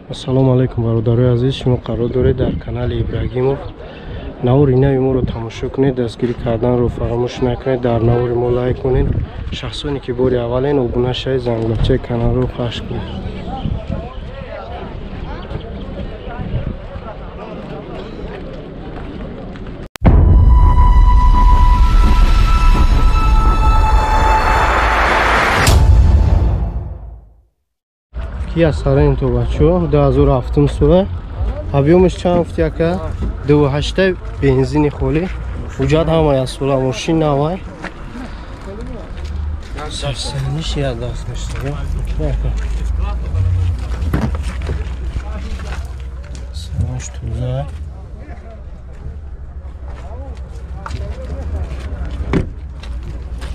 Ассалому алайкум бародарои азиз, шумо қарор доред дар канали Ибрагимов. Навори нави моро тамошо кунед, дастгирӣ карданро фаромӯш накунед, дар навори мо лайк кунед. Шахсоне ки бори аввален обуна шавед, зангулачаи каналро пахш кунед. Kia Sorento бачо 2007 сола. Объемаш чанд гуфти ака? 2.8 бензини холӣ. Ҳуҷҷат ҳама як сола, мошин навай. Сарсаниш як даст мешава. Салонш тоза.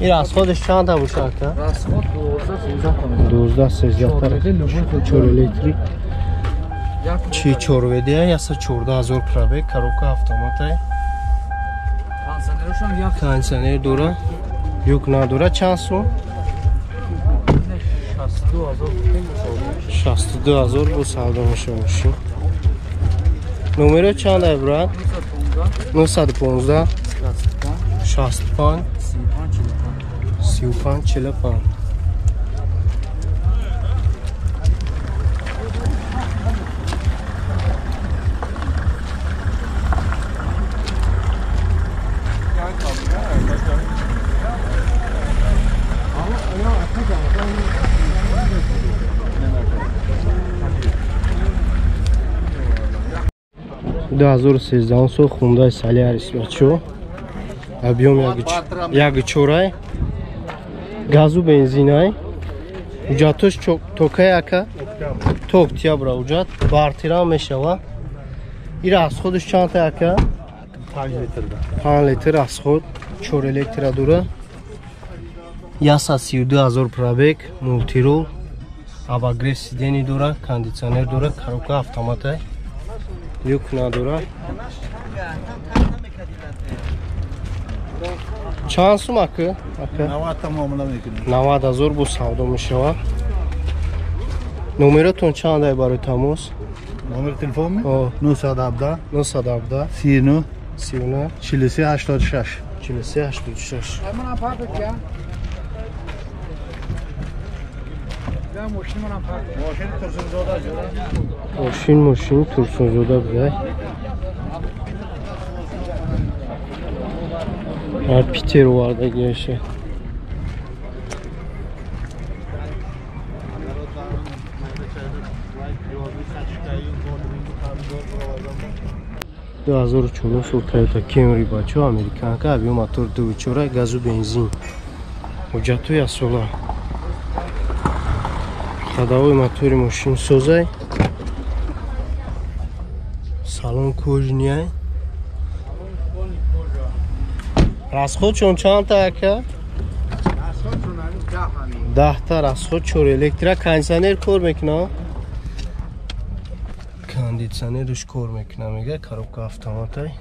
Ин расходаш чанд та боша ака? Расход 12 13 4 электрик. Чи 4 ВД 114 000 пробег, коробка автоматай. Кондиционер дора. Люк надора. Чанд сум? 62 000 бо савдо меша мошин. Номеро чанд ай брат? 915 65 35 45. Ду 2013 сол Хундай Солярис бачо. Объем 1.4 газу бензинай. Ҳуҷҷатош токай ака? То октябра ҳуҷҷат бартира мешава. Ира расходаш чанд та ака? 5 литр. 5 литр расход, 4 электро дора. 132 000 пробег, мултирол, обогрев сидений дора, кондиционер дора, коробка автоматай. Люк надора. Чанд сум ака? 90 та муомила мекунем. 90 000 бо савдо мешавад. Номеротон чанд ай барои тамос? Номер телефон ми? 917 917 39 39 43 86 43 86. Мошин Турсунзода будай. Питер овардагиаше. Ду 2014 сол Toyota Camry бачо, американка, объем мотор 2.4, газу бензин. Ҳуҷҷатҳои асола. Ходовой мотори мошин созай. Салон кожаный. Расходшон чанд та ака? 10 та расход, 4 электро, кондиционер кор мекуна. Кондиционерш кор мекуна, мега, коробка автоматай.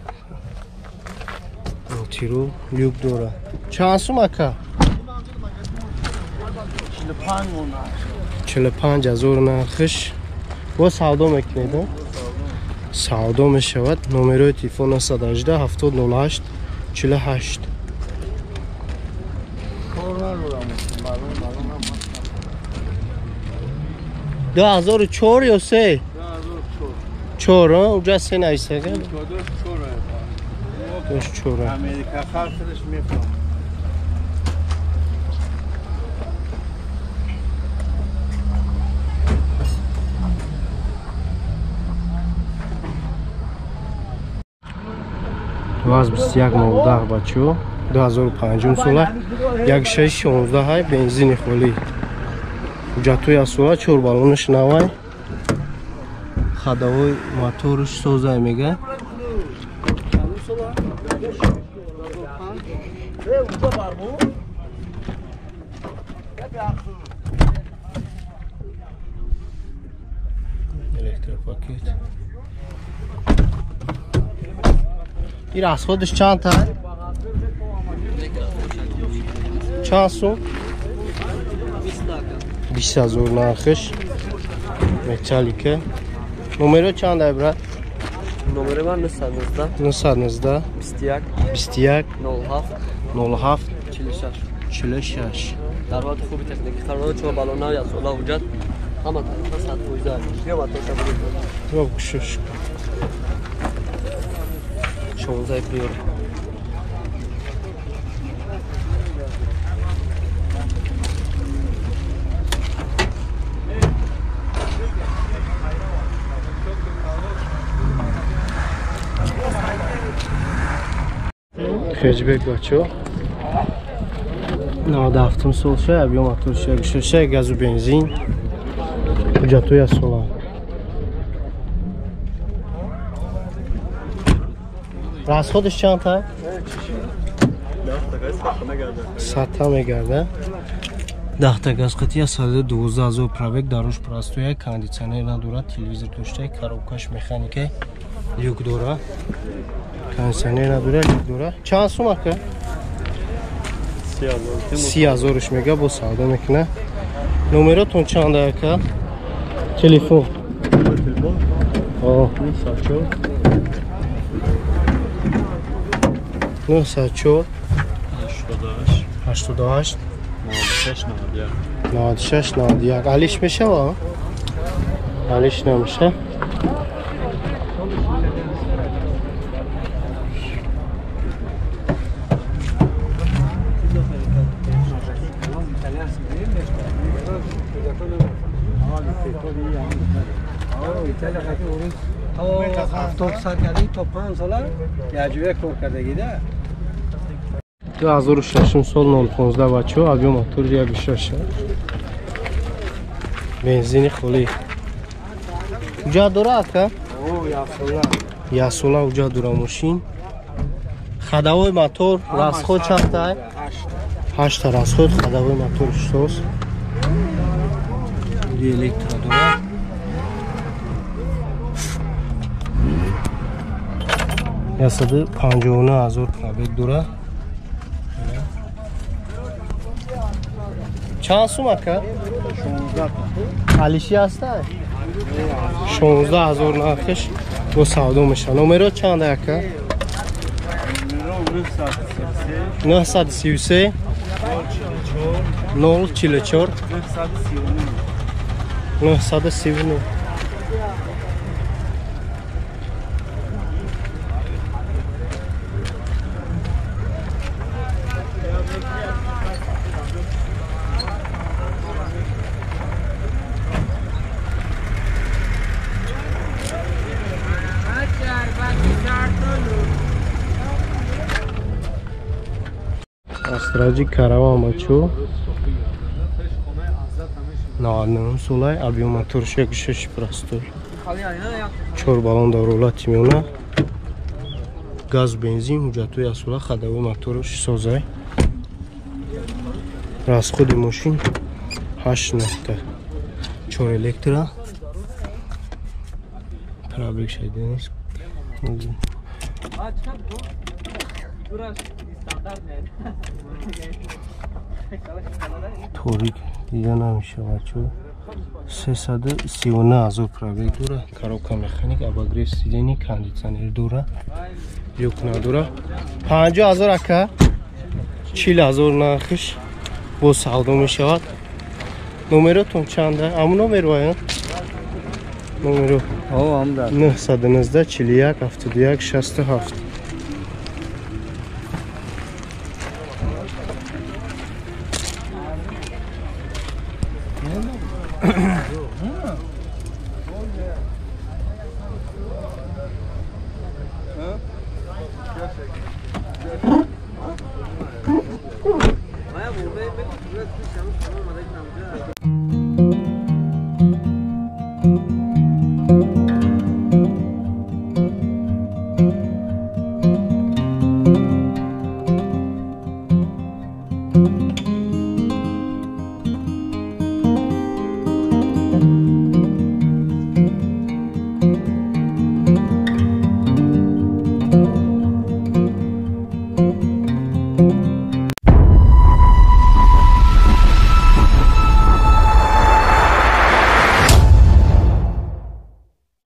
Мултирол, люк дора. Чанд сум ака? 45 000 нархш. Бо савдо мекунед? Савдо мешавад. Номерои телефон 918 70 08 48. Ду 2004 ё се? 4, уҷа се нависага? 4. Америка харфиш мефаҳмад. Ду 21 бачо, 2005 сола, 1616 бензини холӣ. Ҳуҷҷатҳои асола, 4 баллонаш навай. Ходовой моторш созай мега. Электропакет. Ин расходаш чанд та? Чанд сум? 20 000 нархш. Металлика. Номеро чанд ай брат? Номери ман 919 919 21 21 07 07 46 46. Дар ҳолати хуби техникӣ қарор дорад, чор баллон нав, як сола ҳуҷҷат, ҳама тарафа 100%. Биё мотор шаб. Хуб, кушош. 16 приор. Хеҷбек бачо 97 сол шая, объем мотор шая, газу бензин, ҳуҷҷатҳои асола. Расходиш чанд та? 100 мегарда. 10 газ қатия 112,000 пробег, даруш простоя, кондитсионер надорад, телевизор дошта, коробкаш механика, люк дора. Кондитсионер надора, люк дора. Чанд сум ака? 30,000 мега бо савдо мекуна. Номеротон чанд ака? Телефон. Телефон? 904 904 88 88 96 91 96 91. Алиш мешава? Алиш намеша. То 5 сола яҷуя кор кардагида. 2006 сол 015 бачо, объем мотор 1.6. Бензини холӣ. Ҳуҷҷат дора ака? Як сола ҳуҷҷат дора мошин. Ходовой мотор, расход чанд та? 8 та расход, ходовой мотор соз. Электро дора. 159,000 пробег дора. Чанд сум ака? 16. Алиши ҳаста? 16,000 нархиш бо савдо меша. Номеро чанд ака? 933 044 939. Астраҷи караван бачо 99 солай, объем мотор 6 простой, 4 баллон дар ҳолати миёна, газ бензин, ҳуҷҷатҳои асола, ходовой моторш созай. Расходи мошин 8 нуқта 4 электро. Пробег шайда нест. Торик дида намешавад чо. 339,000 пробег дора. Коробка механик, обогрев сидений, кондитсионер дора. Люк надора. 50,000 ака. 40,000 нархиш бо савдо мешавад. Номеротон чанда? Аму номер вая? Номеро 919 41 71 67.